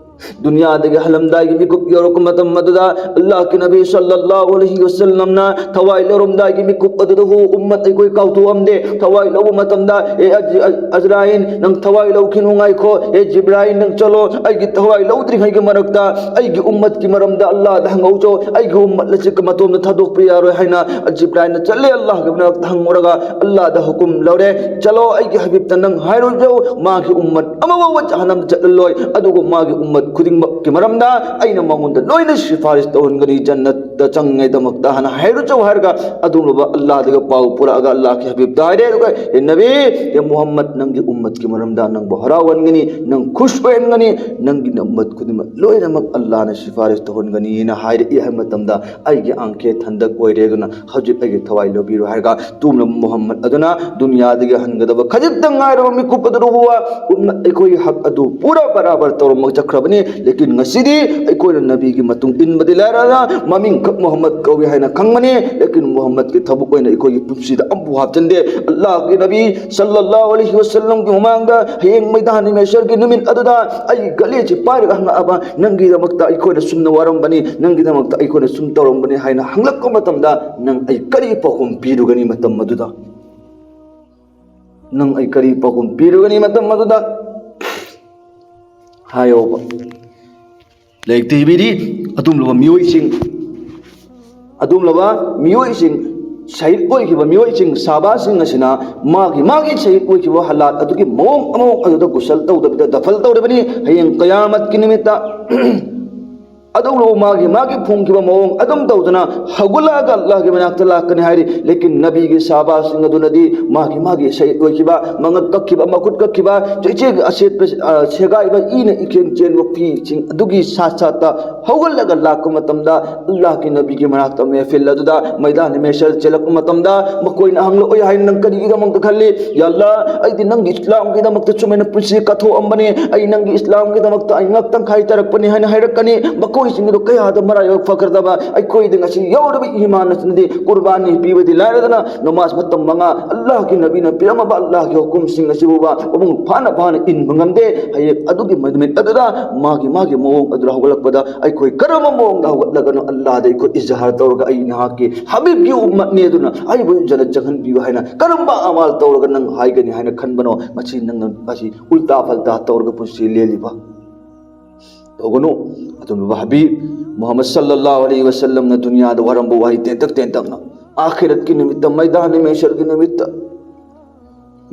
ꯗꯨꯅꯤꯌꯥꯗꯒꯤ ꯍꯜꯂꯝꯗꯥꯏꯒꯤ ꯃꯤꯀꯨꯞ ꯌꯧꯔꯛꯄ ꯃꯇꯝ ꯑꯗꯨꯗ ꯑꯜꯂꯥꯍꯀꯤ ꯅꯕꯤ ꯁꯜꯂꯜꯂꯥꯍꯨ ꯑꯂꯩꯍꯤ ꯋꯥꯁꯜꯂꯝꯅ ꯊꯋꯥꯏ ꯂꯧꯔꯝꯗꯥꯏꯒꯤ ꯃꯤꯀꯨꯞ ꯑꯗꯨꯗꯕꯨ ꯎꯝꯃꯠ ꯑꯩꯈꯣꯏ ꯀꯥꯎꯊꯣꯛꯑꯝꯗꯦ꯫ ꯊꯋꯥꯏ ꯂꯧꯕ ꯃꯇꯝꯗ, "ꯑꯦ ꯑꯖ-, ꯑ-, ꯑꯖꯔꯥꯏꯜ, ꯅꯪ ꯊꯋꯥꯏ ꯂꯧꯈꯤꯅꯨ, ꯉꯥꯏꯈꯣ꯫ ꯑꯦ ꯖꯤꯕ꯭ꯔꯥꯏꯜ, ꯅꯪ ꯆꯠꯂꯣ꯫ ꯑꯩꯒꯤ ꯊꯋꯥꯏ ꯂꯧꯗ꯭ꯔꯤꯉꯩꯒꯤ ꯃꯔꯛꯇ ꯑꯩꯒꯤ ꯎꯝꯃꯠꯀꯤ ꯃꯔꯝꯗ ꯑꯜꯂꯥꯍꯗ ꯍꯪꯍꯧꯆꯣ꯫ ꯑꯩꯒꯤ ꯎꯝꯃꯠ ꯑꯁꯤ ꯃꯇꯣꯝꯗ ꯊꯥꯗꯣꯛꯄ ꯌꯥꯔꯣꯏ" ꯍꯥꯏꯅ ꯖꯤꯕ꯭ꯔꯥꯏꯜꯅ ꯆꯠꯂꯦ꯫ ꯑꯜꯂꯥꯍꯒꯤ ꯃꯅꯥꯛꯇ ꯍꯪꯉꯨꯔꯒ ꯑꯜꯂꯥꯍꯗ ꯍꯨꯀꯨꯝ ꯂꯧꯔꯦ, "ꯆꯠꯂꯣ, ꯑꯩꯒꯤ ꯍꯕꯤꯕꯇ ꯅꯪ ꯍꯥꯏꯔꯨꯆꯣ, ꯃꯥꯒꯤ ꯎꯝꯃꯠ ꯑꯃꯐꯥꯎꯕ ꯖꯍꯟꯅꯝꯗ ꯆꯠꯍꯜꯂꯣꯏ, ꯑꯗꯨꯒ ꯃꯥꯒꯤ ꯎꯝꯃꯠ ꯈꯨꯗꯤꯡꯃꯛꯀꯤ ꯃꯔꯝꯗ ꯑꯩꯅ ꯃꯉꯣꯟꯗ ꯂꯣꯏꯅ ꯁꯤꯐꯥꯔꯤꯁ ꯇꯧꯍꯟꯒꯅꯤ, ꯖꯟꯅꯠꯇ ꯆꯪꯉꯤꯉꯩꯗꯃꯛꯇ" ꯍꯥꯏꯅ ꯍꯥꯏꯔꯨꯆꯣ ꯍꯥꯏꯔꯒ ꯑꯗꯨꯒꯨꯝꯂꯕ ꯑꯜꯂꯥꯍꯗꯒꯤ ꯄꯥꯎ ꯄꯨꯔꯛꯑꯒ ꯑꯜꯂꯥꯍꯀꯤ ꯍꯕꯤꯕꯇ ꯍꯥꯏꯔꯦ꯫ ꯑꯗꯨꯒ, "ꯑꯦ ꯅꯕꯤ, ꯑꯦ ꯃꯨꯍꯝꯃꯗ, ꯅꯪꯒꯤ ꯎꯝꯃꯠꯀꯤ ꯃꯔꯝꯗ ꯅꯪꯕꯨ ꯍꯔꯥꯎꯍꯟꯒꯅꯤ, ꯅꯪ ꯈꯨꯁ ꯑꯣꯏꯍꯟꯒꯅꯤ, ꯅꯪꯒꯤ ꯎꯝꯃꯠ ꯈꯨꯗꯤꯡꯃꯛ ꯂꯣꯏꯅꯃꯛ ꯑꯜꯂꯥꯍꯅ ꯁꯤꯐꯥꯔꯤꯁ ꯇꯧꯍꯟꯒꯅꯤꯅ" ꯍꯥꯏꯔꯛꯏ꯫ ꯍꯥꯏꯕ ꯃꯇꯝꯗ ꯑꯩꯒꯤ ꯑꯪꯈꯦ ꯊꯟꯗꯛ ꯑꯣꯏꯔꯦ, ꯑꯗꯨꯅ ꯍꯧꯖꯤꯛ ꯑꯩꯒꯤ ꯊꯋꯥꯏ ꯂꯧꯕꯤꯔꯣ ꯍꯥꯏꯔꯒ ꯇꯨꯝꯂꯕ ꯃꯨꯍꯝꯃꯗ ꯑꯗꯨꯅ ꯗꯨꯅꯤꯌꯥꯗꯒꯤ ꯍꯟꯒꯗꯕ ꯈꯖꯤꯛꯇꯪ ꯉꯥꯏꯔꯕ ꯃꯤꯀꯨꯞ ꯑꯗꯨꯗ ꯍꯨꯋꯥ ꯎꯝꯅ ꯑꯩꯈꯣꯏꯒꯤ ꯍꯛ ꯑꯗꯨ ꯄꯨꯔꯥ ꯕꯔꯥꯕꯔ ꯇꯧꯔꯝꯃꯒ ꯆꯠꯈ꯭ꯔꯕꯅꯤ꯫ ꯂꯦꯀꯤꯟ ꯉꯁꯤꯗꯤ ꯑꯩꯈꯣꯏꯅ ꯅꯕꯤꯒꯤ ꯃꯇꯨꯡ ꯏꯟꯕꯗꯤ ꯂꯥꯏꯔꯗꯅ ꯃꯃꯤꯡꯈꯛ ꯃꯨꯍꯝꯃꯗ ꯀꯧꯏ ꯍꯥꯏꯅ ꯈꯪꯕꯅꯤ, ꯂꯦꯀꯤꯟ ꯃꯨꯍꯝꯃꯗꯀꯤ ꯊꯕꯛ ꯑꯣꯏꯅ ꯑꯩꯈꯣꯏꯒꯤ ꯄꯨꯟꯁꯤꯗ ꯑꯃꯐꯥꯎ ꯍꯥꯞꯆꯤꯟꯗꯦ꯫ ꯑꯜꯂꯥꯍꯒꯤ ꯅꯕꯤ ꯁꯜꯂꯜꯂꯥꯍꯨ ꯑꯂꯩꯍꯤ ꯋꯥꯁꯜꯂꯝꯒꯤ ꯃꯃꯥꯡꯗ ꯍꯌꯦꯡ ꯃꯩꯗꯥꯟ ꯃꯍꯁꯔꯒꯤ ꯅꯨꯃꯤꯠ ꯑꯗꯨꯗ ꯑꯩ ꯒꯂꯦꯁꯤ ꯄꯥꯏꯔꯒ ꯍꯪꯉꯛꯑꯕ, "ꯅꯪꯒꯤꯗꯃꯛꯇ ꯑꯩꯈꯣꯏꯅ ꯁꯨꯝꯅ ꯋꯥꯔꯝꯕꯅꯤ, ꯅꯪꯒꯤꯗꯃꯛꯇ ꯑꯩꯈꯣꯏꯅ ꯁꯨꯝ ꯇꯧꯔꯝꯕꯅꯤ" ꯍꯥꯏꯅ ꯍꯪꯂꯛꯄ ꯃꯇꯝꯗ ꯅꯪ ꯑꯩ ꯀꯔꯤ ꯄꯥꯎꯈꯨꯝ ꯄꯤꯔꯨꯒꯅꯤ? ꯃꯇꯝ ꯑꯗꯨꯗ ꯅꯪ ꯑꯩ ꯀꯔꯤ ꯄꯥꯎꯈꯨꯝ ꯄꯤꯔꯨꯒꯅꯤ? ꯃꯇꯝ ꯑꯗꯨꯗ ꯍꯥꯏꯌꯣꯕ꯫ ꯂꯥꯏꯔꯤꯛꯇ ꯏꯕꯤꯔꯤ, ꯑꯗꯨꯒꯨꯝꯂꯕ ꯃꯤꯑꯣꯏꯁꯤꯡ, ꯑꯗꯨꯒꯨꯝꯂꯕ ꯃꯤꯑꯣꯏꯁꯤꯡ, ꯁꯍꯤꯗ ꯑꯣꯏꯈꯤꯕ ꯃꯤꯑꯣꯏꯁꯤꯡ, ꯁꯍꯥꯕꯥꯁꯤꯡ ꯑꯁꯤꯅ ꯃꯥꯒꯤ, ꯃꯥꯒꯤ ꯁꯍꯤꯗ ꯑꯣꯏꯈꯤꯕ ꯍꯥꯂꯥꯠ ꯑꯗꯨꯒꯤ ꯃꯑꯣꯡ ꯑꯃ ꯑꯗꯨꯗ ꯒꯨꯁꯜ ꯇꯧꯗꯕꯤꯗ ꯗꯐꯜ ꯇꯧꯔꯤꯕꯅꯤ꯫ ꯍꯌꯦꯡ ꯀꯌꯥꯃꯠꯀꯤ ꯅꯨꯃꯤꯠꯇ ꯑꯗꯧꯂꯨ ꯃꯥꯒꯤ, ꯃꯥꯒꯤ ꯐꯨꯝꯈꯤꯕ ꯃꯑꯣꯡ ꯑꯗꯨꯝ ꯇꯧꯗꯅ ꯍꯧꯒꯠꯂꯛꯑꯒ ꯑꯜꯂꯥꯍꯒꯤ ꯃꯅꯥꯛꯇ ꯂꯥꯛꯀꯅꯤ ꯍꯥꯏꯔꯤ꯫ ꯂꯦꯀꯤꯟ ꯅꯕꯤꯒꯤ ꯁꯍꯥꯕꯥꯁꯤꯡ ꯑꯗꯨꯅꯗꯤ ꯃꯥꯒꯤ, ꯃꯥꯒꯤ ꯁꯍꯤꯗ ꯑꯣꯏꯈꯤꯕ, ꯃꯉꯛ ꯀꯛꯈꯤꯕ, ꯃꯈꯨꯠ ꯀꯛꯈꯤꯕ, ꯆꯩꯆꯦꯛ ꯑꯁꯦꯠꯄ, ꯑ, ꯁꯦꯒꯥꯏꯕ, ꯏꯅ ꯏꯀꯦꯟ ꯆꯦꯟꯕ ꯐꯤꯁꯤꯡ ꯑꯗꯨꯒꯤ ꯁꯥꯠ ꯁꯥꯠꯇ ꯍꯧꯒꯠꯂꯒ ꯂꯥꯛꯄ ꯃꯇꯝꯗ, ꯑꯜꯂꯥꯍꯒꯤ ꯅꯕꯤꯒꯤ ꯃꯅꯥꯛꯇ ꯃꯦꯍꯐꯤꯜ ꯑꯗꯨꯗ, ꯃꯩꯗꯥꯟ ꯃꯦꯁꯔ ꯆꯦꯜꯂꯛꯄ ꯃꯇꯝꯗ, ꯃꯈꯣꯏꯅ ꯍꯪꯂꯛꯑꯣꯏ ꯍꯥꯏꯅ ꯅꯪ ꯀꯔꯤꯒꯤꯗꯃꯛꯇ ꯈꯜꯂꯤ? "ꯌꯥ ꯑꯜꯂꯥꯍ, ꯑꯩꯗꯤ ꯅꯪꯒꯤ ꯏꯁꯂꯥꯝꯒꯤꯗꯃꯛꯇ ꯁꯨꯃꯥꯏꯅ ꯄꯨꯟꯁꯤ ꯀꯠꯊꯣꯛꯑꯝꯕꯅꯤ, ꯑꯩ ꯅꯪꯒꯤ ꯏꯁꯂꯥꯝꯒꯤꯗꯃꯛꯇ ꯑꯩ ꯉꯛ ꯇꯪꯈꯥꯏ ꯇꯥꯔꯛꯄꯅꯤ" ꯍꯥꯏꯅ ꯍꯥꯏꯔꯛꯀꯅꯤ꯫ ꯃꯈꯣꯏꯁꯤꯡ ꯑꯗꯨ ꯀꯌꯥꯗ ꯃꯔꯥꯏꯕꯛ ꯐꯈ꯭ꯔꯗꯕ! ꯑꯩꯈꯣꯏꯗ ꯉꯁꯤ ꯌꯥꯎꯔꯕ ꯏꯃꯥꯟ ꯑꯁꯤꯅꯗꯤ ꯀꯨꯔꯕꯥꯅꯤ ꯄꯤꯕꯗꯤ ꯂꯥꯏꯔꯗꯅ, ꯅꯃꯥꯖ ꯃꯇꯝ ꯃꯉꯥ, ꯑꯜꯂꯥꯍꯒꯤ ꯅꯕꯤꯅ ꯄꯤꯔꯝꯃꯕ ꯑꯜꯂꯥꯍꯒꯤ ꯍꯨꯀꯨꯝꯁꯤꯡ ꯑꯁꯤꯕꯨꯕ ꯃꯄꯨꯡ ꯐꯥꯅ ꯐꯥꯅ ꯏꯟꯕ ꯉꯝꯗꯦ꯫ ꯍꯌꯦꯡ ꯑꯗꯨꯒꯤ ꯅꯨꯃꯤꯠ ꯑꯗꯨꯗ ꯃꯥꯒꯤ ꯃꯥꯒꯤ ꯃꯑꯣꯡ ꯑꯗꯨꯗ ꯍꯧꯒꯠꯂꯛꯄꯗ, ꯑꯩꯈꯣꯏ ꯀꯔꯝꯕ ꯃꯑꯣꯡꯗ ꯍꯧꯒꯠꯂꯒꯅꯣ ꯑꯜꯂꯥꯍꯗ ꯑꯩꯈꯣꯏ ꯏꯖꯍꯥꯔ ꯇꯧꯔꯒ, "ꯑꯩ ꯅꯍꯥꯛꯀꯤ ꯍꯕꯤꯕꯀꯤ ꯎꯝꯃꯠꯅꯤ, ꯑꯗꯨꯅ ꯑꯩꯕꯨ ꯖꯟꯅꯠ ꯆꯪꯍꯟꯕꯤꯌꯨ" ꯍꯥꯏꯅ ꯀꯔꯝꯕ ꯑꯃꯥꯜ ꯇꯧꯔꯒ ꯅꯪ ꯍꯥꯏꯒꯅꯤ ꯍꯥꯏꯅ ꯈꯟꯕꯅꯣ? ꯃꯁꯤ ꯅꯪꯅ ꯃꯁꯤ ꯎꯜꯇꯥ ꯐꯜꯇꯥ ꯇꯧꯔꯒ ꯄꯨꯟꯁꯤ ꯂꯦꯜꯂꯤꯕ꯫ ꯇꯧꯒꯅꯨ꯫ ꯑꯗꯨꯝꯕ ꯍꯕꯤꯕ ꯃꯨꯍꯝꯃꯗ ꯁꯜꯂꯜꯂꯥꯍꯨ ꯑꯂꯩꯍꯤ ꯋꯁꯜꯂꯝꯅ ꯗꯨꯅꯤꯌꯥꯗ ꯋꯥꯔꯝꯕ ꯋꯥꯍꯩ ꯇꯦꯟꯇꯛ ꯇꯦꯟꯇꯛꯅ, ꯑꯥꯈꯤꯔꯠꯀꯤ ꯅꯨꯃꯤꯠꯇ, ꯃꯩꯗꯥꯟ ꯃꯩꯁꯔꯒꯤ ꯅꯨꯃꯤꯠꯇ,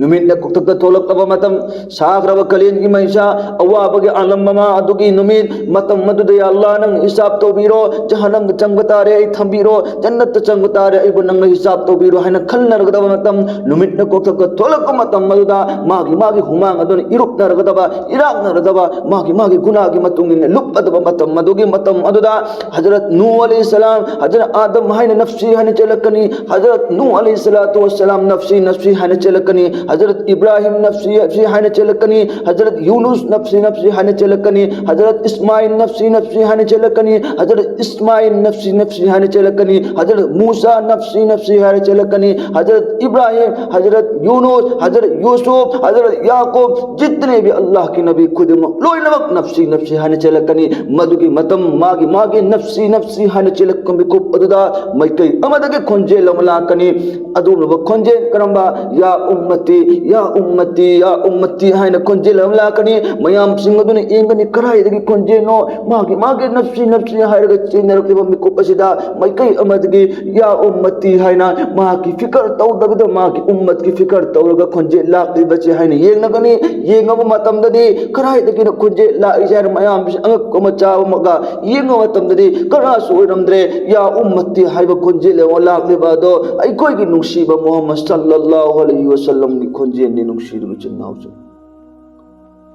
ꯅꯨꯃꯤꯠꯅ ꯀꯣꯛꯊꯛꯇ ꯊꯣꯛꯂꯛꯂꯕ ꯃꯇꯝ, ꯁꯥꯈ꯭ꯔꯕ ꯀꯥꯂꯦꯟꯒꯤ ꯃꯩꯁꯥ, ꯑꯋꯥꯕꯒꯤ ꯑꯥꯂꯝ ꯑꯃ, ꯑꯗꯨꯒꯤ ꯅꯨꯃꯤꯠ, ꯃꯇꯝ ꯑꯗꯨꯗ, "ꯌꯥ ꯑꯜꯂꯥꯍ, ꯅꯪꯅ ꯍꯤꯁꯥꯕ ꯇꯧꯕꯤꯔꯣ, ꯖꯍꯟꯅꯝꯗ ꯆꯪꯕ ꯇꯥꯔꯦ, ꯑꯩ ꯊꯝꯕꯤꯔꯣ, ꯖꯟꯅꯠꯇ ꯆꯪꯕ ꯇꯥꯔꯦ, ꯑꯩꯕꯨ ꯅꯪꯅ ꯍꯤꯁꯥꯕ ꯇꯧꯕꯤꯔꯣ" ꯍꯥꯏꯅ ꯈꯟꯅꯔꯒꯗꯕ ꯃꯇꯝ, ꯅꯨꯃꯤꯠꯅ ꯀꯣꯛꯊꯛꯇ ꯊꯣꯛꯂꯛꯄ ꯃꯇꯝ ꯑꯗꯨꯗ ꯃꯥꯒꯤ ꯃꯥꯒꯤ ꯍꯨꯃꯥꯡ ꯑꯗꯨꯅ ꯏꯔꯨꯞꯅꯔꯒꯗꯕ, ꯏꯔꯥꯛꯅꯔꯗꯕ, ꯃꯥꯒꯤ ꯃꯥꯒꯤ ꯒꯨꯅꯥꯒꯤ ꯃꯇꯨꯡ ꯏꯟꯅ ꯂꯨꯞꯀꯗꯕ ꯃꯇꯝ ꯑꯗꯨꯒꯤ ꯃꯇꯝ ꯑꯗꯨꯗ ꯍꯖꯔꯠ ꯅꯨꯍ ꯑꯂꯩꯍꯤ ꯁꯂꯥꯝ, ꯍꯖꯔꯠ ꯑꯥꯗꯝ ꯍꯥꯏꯅ ꯅꯐꯁꯤ ꯍꯥꯏꯅ ꯆꯦꯜꯂꯛꯀꯅꯤ꯫ ꯍꯖꯔꯠ ꯅꯨꯍ ꯑꯂꯩꯍꯤ ꯁꯂꯥꯇꯨ ꯋꯁꯁꯂꯥꯝ ꯅꯐꯁꯤ ꯅꯐꯁꯤ ꯍꯥꯏꯅ ꯆꯦꯜꯂꯛꯀꯅꯤ꯫ ꯍꯖꯔꯠ ꯏꯕ꯭ꯔꯥꯍꯤꯝ ꯅꯐꯁꯤ ꯅꯐꯁꯤ ꯍꯥꯏꯅ ꯆꯦꯜꯂꯛꯀꯅꯤ꯫ ꯍꯖꯔꯠ ꯌꯨꯅꯨꯁ ꯅꯐꯁꯤ ꯅꯐꯁꯤ ꯍꯥꯏꯅ ꯆꯦꯜꯂꯛꯀꯅꯤ꯫ ꯍꯖꯔꯠ ꯏꯁꯃꯥꯏꯜ ꯅꯐꯁꯤ ꯅꯐꯁꯤ ꯍꯥꯏꯅ ꯆꯦꯜꯂꯛꯀꯅꯤ꯫ ꯍꯖꯔꯠ ꯏꯁꯃꯥꯏꯜ ꯅꯐꯁꯤ ꯅꯐꯁꯤ ꯍꯥꯏꯅ ꯆꯦꯜꯂꯛꯀꯅꯤ꯫ ꯍꯖꯔꯠ ꯃꯨꯁꯥ ꯅꯐꯁꯤ ꯅꯐꯁꯤ ꯍꯥꯏꯅ ꯆꯦꯜꯂꯛꯀꯅꯤ꯫ ꯍꯖꯔꯠ ꯏꯕ꯭ꯔꯥꯍꯤꯝ, ꯍꯖꯔꯠ ꯌꯨꯅꯨꯁ, ꯍꯖꯔꯠ ꯌꯨꯁꯨꯐ, ꯍꯖꯔꯠ ꯌꯥꯀꯨꯕ, ꯖꯤꯇꯅꯦ ꯚꯤ ꯑꯜꯂꯥꯍꯒꯤ ꯅꯕꯤ ꯈꯨꯗꯤꯡꯃꯛ ꯂꯣꯏꯅꯃꯛ ꯅꯐꯁꯤ ꯅꯐꯁꯤ ꯍꯥꯏꯅ ꯆꯦꯜꯂꯛꯀꯅꯤ꯫ ꯃꯗꯨꯒꯤ ꯃꯇꯝ, ꯃꯥꯒꯤ ꯃꯥꯒꯤ ꯅꯐꯁꯤ ꯅꯐꯁꯤ ꯍꯥꯏꯅ ꯆꯦꯜꯂꯛꯄ ꯃꯤꯀꯨꯞ ꯑꯗꯨꯗ ꯃꯥꯏꯀꯩ ꯑꯃꯗꯒꯤ ꯈꯣꯟꯖꯦꯜ ꯑꯃ ꯂꯥꯛꯀꯅꯤ꯫ ꯑꯗꯨꯒꯨꯝꯂꯕ ꯈꯣꯟꯖꯦꯜ ꯀꯔꯝꯕ? "ꯌꯥ ꯎꯝꯃꯇꯤ, ꯌꯥ ꯎꯝꯃꯇꯤ, ꯌꯥ ꯎꯝꯃꯇꯤ" ꯍꯥꯏꯅ ꯈꯣꯟꯖꯦꯜ ꯑꯃ ꯂꯥꯛꯀꯅꯤ꯫ ꯃꯌꯥꯝꯁꯤꯡ ꯑꯗꯨꯅ ꯌꯦꯡꯒꯅꯤ, ꯀꯗꯥꯏꯗꯒꯤ ꯈꯣꯟꯖꯦꯜꯅꯣ? ꯃꯥꯒꯤ ꯃꯥꯒꯤ ꯅꯐꯁꯤ ꯅꯐꯁꯤ ꯍꯥꯏꯔꯒ ꯆꯦꯟꯅꯔꯛꯂꯤꯕ ꯃꯤꯀꯨꯞ ꯑꯁꯤꯗ ꯃꯥꯏꯀꯩ ꯑꯃꯗꯒꯤ "ꯌꯥ ꯎꯝꯃꯇꯤ" ꯍꯥꯏꯅ ꯃꯍꯥꯛꯀꯤ ꯐꯤꯀꯔ ꯇꯧꯗꯕꯤꯗ ꯃꯥꯒꯤ ꯎꯝꯃꯠꯀꯤ ꯐꯤꯀꯔ ꯇꯧꯔꯒ ꯈꯣꯟꯖꯦꯜ ꯂꯥꯛꯂꯤꯕꯁꯤ ꯍꯥꯏꯅ ꯌꯦꯡꯂꯒꯅꯤ꯫ ꯌꯦꯡꯂꯕ ꯃꯇꯝꯗꯗꯤ ꯀꯗꯥꯏꯗꯒꯤꯅꯣ ꯈꯣꯟꯖꯦꯜ ꯂꯥꯛꯏꯁꯦ ꯍꯥꯏꯅ ꯃꯌꯥꯝꯁꯤ ꯑꯉꯛꯄ ꯃꯆꯥ ꯑꯃꯒ ꯌꯦꯡꯕ ꯃꯇꯝꯗꯗꯤ ꯀꯅꯥꯁꯨ ꯑꯣꯏꯔꯝꯗ꯭ꯔꯦ꯫ "ꯌꯥ ꯎꯝꯃꯇꯤ" ꯍꯥꯏꯕ ꯈꯣꯟꯖꯦꯜ ꯑꯃ ꯂꯥꯛꯂꯤꯕ ꯑꯗꯣ ꯑꯩꯈꯣꯏꯒꯤ ꯅꯨꯡꯁꯤꯕ ꯃꯨꯍꯝꯃꯗ ꯁꯜꯂꯜꯂꯥꯍꯨ ꯑꯂꯩꯍꯤ ꯋꯁꯜꯂꯝꯒꯤ ꯈꯣꯟꯖꯦꯜꯅꯤ, ꯅꯨꯡꯁꯤꯔꯤꯕ ꯏꯆꯤꯟ ꯏꯅꯥꯎꯁꯤꯡ꯫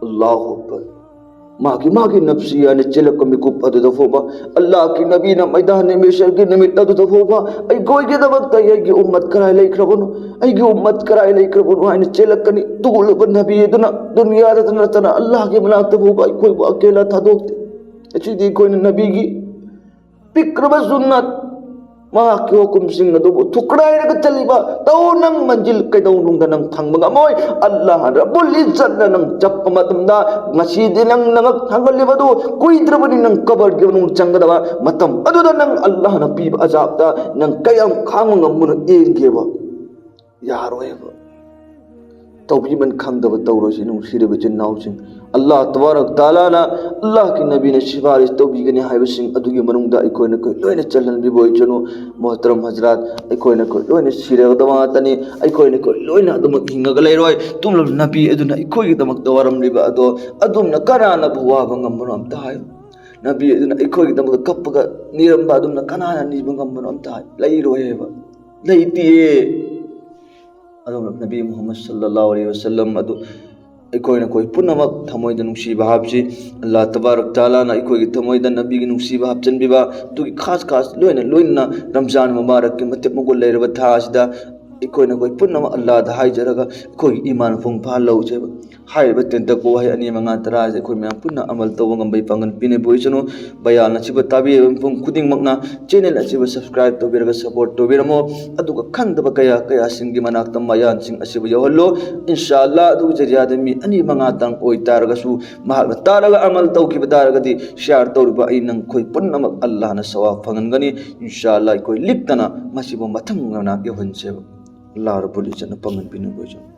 ꯑꯜꯂꯥꯍꯨ ꯑꯛꯕꯔ꯫ ꯃꯥꯒꯤ ꯃꯥꯒꯤ ꯅꯞꯁꯤ ꯍꯥꯏꯅ ꯆꯦꯜꯂꯛꯄ ꯃꯤꯀꯨꯞ ꯑꯗꯨꯗ ꯐꯥꯎꯕ, ꯑꯜꯂꯥꯍꯒꯤ ꯅꯕꯤꯅ ꯃꯩꯗꯥꯟ ꯃꯍꯁꯔꯒꯤ ꯅꯨꯃꯤꯠ ꯑꯗꯨꯗ ꯐꯥꯎꯕ, ꯑꯩꯈꯣꯏꯒꯤꯗꯃꯛꯇ ꯑꯩꯒꯤ ꯎꯝꯃꯠ ꯀꯔꯥꯏ ꯂꯩꯈ꯭ꯔꯕꯅꯣ, ꯑꯩꯒꯤ ꯎꯝꯃꯠ ꯀꯔꯥꯏ ꯂꯩꯈ꯭ꯔꯕꯅꯣ ꯍꯥꯏꯅ ꯆꯦꯜꯂꯛꯀꯅꯤ꯫ ꯇꯨꯒꯨꯂꯕ ꯅꯕꯤ ꯑꯗꯨꯅ ꯗꯨꯅꯤꯌꯥꯗ ꯅꯠꯇꯅ ꯑꯜꯂꯥꯍꯒꯤ ꯃꯅꯥꯛꯇ ꯐꯥꯎꯕ ꯑꯩꯈꯣꯏꯕꯨ ꯑꯀꯦꯂꯥ ꯊꯥꯗꯣꯛꯇꯦ꯫ ꯑꯁꯤꯗꯤ ꯑꯩꯈꯣꯏꯅ ꯅꯕꯤꯒꯤ ꯄꯤꯛꯈ꯭ꯔꯕ ꯁꯨꯟꯅꯠ, ꯃꯍꯥꯛꯀꯤ ꯍꯨꯀꯨꯝꯁꯤꯡ ꯑꯗꯨꯕꯨ ꯊꯨꯀ꯭ꯔꯥꯏꯔꯒ ꯆꯠꯂꯤꯕ, ꯇꯧ ꯅꯪ ꯃꯟꯖꯤꯜ ꯀꯩꯗꯧꯅꯨꯡꯗ ꯅꯪ ꯊꯪꯕ ꯉꯝꯃꯣꯏ꯫ ꯑꯜꯂꯥꯍ ꯔꯕꯨꯜ ꯏꯖꯠꯅ ꯅꯪ ꯆꯠꯄ ꯃꯇꯝꯗ, ꯉꯁꯤꯗꯤ ꯅꯪ ꯅꯉꯛ ꯊꯥꯡꯒꯠꯂꯤꯕꯗꯨ ꯀꯨꯏꯗ꯭ꯔꯕꯅꯤ, ꯅꯪ ꯀꯕꯔꯒꯤ ꯃꯅꯨꯡ ꯆꯪꯒꯗꯕ ꯃꯇꯝ ꯑꯗꯨꯗ ꯅꯪ ꯑꯜꯂꯥꯍꯅ ꯄꯤꯕ ꯑꯖꯥꯕꯇ ꯅꯪ ꯀꯌꯥꯝ ꯈꯥꯡꯕ ꯉꯝꯕꯅꯣ ꯌꯦꯡꯒꯦꯕ꯫ ꯌꯥꯔꯣꯏꯕ꯫ ꯇꯧꯕꯤꯃꯟ ꯈꯪꯗꯕ ꯇꯧꯔꯣꯏꯁꯤ, ꯅꯨꯡꯁꯤꯔꯤꯕ ꯏꯆꯤꯟ ꯏꯅꯥꯎꯁꯤꯡ꯫ ꯑꯜꯂꯥꯍ ꯇꯕꯥꯔꯛ ꯇꯥꯂꯥꯅ, ꯑꯜꯂꯥꯍꯀꯤ ꯅꯕꯤꯅ ꯁꯤꯐꯥꯔꯤꯁ ꯇꯧꯕꯤꯒꯅꯤ ꯍꯥꯏꯕꯁꯤꯡ ꯑꯗꯨꯒꯤ ꯃꯅꯨꯡꯗ ꯑꯩꯈꯣꯏꯅ ꯑꯩꯈꯣꯏ ꯂꯣꯏꯅ ꯆꯜꯍꯟꯕꯤꯕ ꯑꯣꯏꯁꯅꯨ꯫ ꯃꯣꯍꯇꯔꯝ ꯍꯖꯔꯥꯠ, ꯑꯩꯈꯣꯏꯅ ꯑꯩꯈꯣꯏ ꯂꯣꯏꯅ ꯁꯤꯔꯒꯗꯕ ꯉꯥꯛꯇꯅꯤ꯫ ꯑꯩꯈꯣꯏꯅ ꯑꯩꯈꯣꯏ ꯂꯣꯏꯅ ꯑꯗꯨꯃꯛ ꯍꯤꯡꯉꯒ ꯂꯩꯔꯣꯏ꯫ ꯇꯨꯝꯂꯕ ꯅꯕꯤ ꯑꯗꯨꯅ ꯑꯩꯈꯣꯏꯒꯤꯗꯃꯛꯇ ꯋꯥꯔꯝꯂꯤꯕ ꯑꯗꯣ, ꯑꯗꯨꯝꯅ ꯀꯅꯥꯅꯕꯨ ꯋꯥꯕ ꯉꯝꯕꯅꯣ ꯑꯝꯇ ꯍꯥꯏꯌꯨ꯫ ꯅꯕꯤ ꯑꯗꯨꯅ ꯑꯩꯈꯣꯏꯒꯤꯗꯃꯛꯇ ꯀꯞꯄꯒ ꯅꯤꯔꯝꯕ ꯑꯗꯨꯝꯅ ꯀꯅꯥꯅ ꯅꯤꯕ ꯉꯝꯕꯅꯣ ꯑꯝꯇ ꯍꯥꯏꯌꯨ꯫ ꯂꯩꯔꯣꯏ ꯍꯥꯏꯕ꯫ ꯂꯩꯇꯤꯌꯦ꯫ ꯑꯗꯨꯅ ꯅꯕꯤ ꯃꯨꯍꯝꯃꯗ ꯁꯜꯂꯜꯂꯥꯍꯨ ꯑꯂꯩꯍꯤ ꯋꯁꯜꯂꯝ ꯑꯗꯨ ꯑꯩꯈꯣꯏꯅ ꯑꯩꯈꯣꯏ ꯄꯨꯝꯅꯃꯛ ꯊꯃꯣꯏꯗ ꯅꯨꯡꯁꯤꯕ ꯍꯥꯞꯁꯤ꯫ ꯑꯜꯂꯥꯍ ꯇꯕꯥꯔꯛ ꯇꯥꯂꯥꯅ ꯑꯩꯈꯣꯏꯒꯤ ꯊꯃꯣꯏꯗ ꯅꯕꯤꯒꯤ ꯅꯨꯡꯁꯤꯕ ꯍꯥꯞꯆꯤꯟꯕꯤꯕ, ꯑꯗꯨꯒꯤ ꯈꯥꯁ ꯈꯥꯁ ꯂꯣꯏꯅ ꯂꯣꯏꯅꯅ ꯔꯝꯖꯥꯟ ꯃꯨꯕꯥꯔꯛꯀꯤ ꯃꯇꯤꯛ ꯃꯒꯨꯟ ꯂꯩꯔꯕ ꯊꯥ ꯑꯁꯤꯗ ꯑꯩꯈꯣꯏꯅ ꯑꯩꯈꯣꯏ ꯄꯨꯝꯅꯃꯛ ꯑꯜꯂꯥꯍꯗ ꯍꯥꯏꯖꯔꯒ ꯑꯩꯈꯣꯏꯒꯤ ꯏꯃꯥꯟ ꯃꯄꯨꯡ ꯐꯥꯍꯜꯂꯧꯁꯦꯕ꯫ ꯍꯥꯏꯔꯤꯕ ꯇꯦꯟꯇꯛꯄ ꯋꯥꯍꯩ ꯑꯅꯤ ꯃꯉꯥ ꯇꯔꯥ ꯑꯁꯤ ꯑꯩꯈꯣꯏ ꯃꯌꯥꯝ ꯄꯨꯟꯅ ꯑꯃꯜ ꯇꯧꯕ ꯉꯝꯕꯒꯤ ꯄꯥꯡꯒꯜ ꯄꯤꯅꯕ ꯑꯣꯏꯁꯅꯨ꯫ ꯕꯌꯥꯟ ꯑꯁꯤꯕꯨ ꯇꯥꯕꯤꯔꯤꯕ ꯃꯤꯄꯨꯝ ꯈꯨꯗꯤꯡꯃꯛꯅ ꯆꯦꯅꯦꯜ ꯑꯁꯤꯕꯨ ꯁꯕꯁꯀ꯭ꯔꯥꯏꯕ ꯇꯧꯕꯤꯔꯒ ꯁꯄꯣꯔꯠ ꯇꯧꯕꯤꯔꯝꯃꯣ꯫ ꯑꯗꯨꯒ ꯈꯪꯗꯕ ꯀꯌꯥ ꯀꯌꯥꯁꯤꯡꯒꯤ ꯃꯅꯥꯛꯇ ꯃꯌꯥꯟꯁꯤꯡ ꯑꯁꯤꯕꯨ ꯌꯧꯍꯜꯂꯨ꯫ ꯏꯟꯁꯥ ꯑꯜꯂꯥꯍ, ꯑꯗꯨꯒꯤ ꯖꯔꯤꯌꯥꯗ ꯃꯤ ꯑꯅꯤ ꯃꯉꯥꯇꯪ ꯑꯣꯏꯇꯥꯔꯒꯁꯨ, ꯃꯍꯥꯛꯅ ꯇꯥꯔꯒ ꯑꯃꯜ ꯇꯧꯈꯤꯕ ꯇꯥꯔꯒꯗꯤ, ꯁꯤꯌꯥꯔ ꯇꯧꯔꯤꯕ ꯑꯩ ꯅꯈꯣꯏ ꯄꯨꯝꯅꯃꯛ ꯑꯜꯂꯥꯍꯅ ꯁꯋꯥꯕ ꯐꯪꯍꯟꯒꯅꯤ꯫ ꯏꯟꯁꯥ ꯑꯜꯂꯥꯍ, ꯑꯩꯈꯣꯏ ꯂꯤꯛꯇꯅ ꯃꯁꯤꯕꯨ ꯃꯊꯪ ꯃꯅꯥꯛ ꯌꯧꯍꯟꯁꯦꯕ꯫ ꯑꯜꯂꯥꯍ ꯔꯕꯨꯜ ꯏꯖꯠꯅ ꯄꯥꯡꯒꯜ ꯄꯤꯅꯕ ꯑꯣꯏꯁꯅꯨ꯫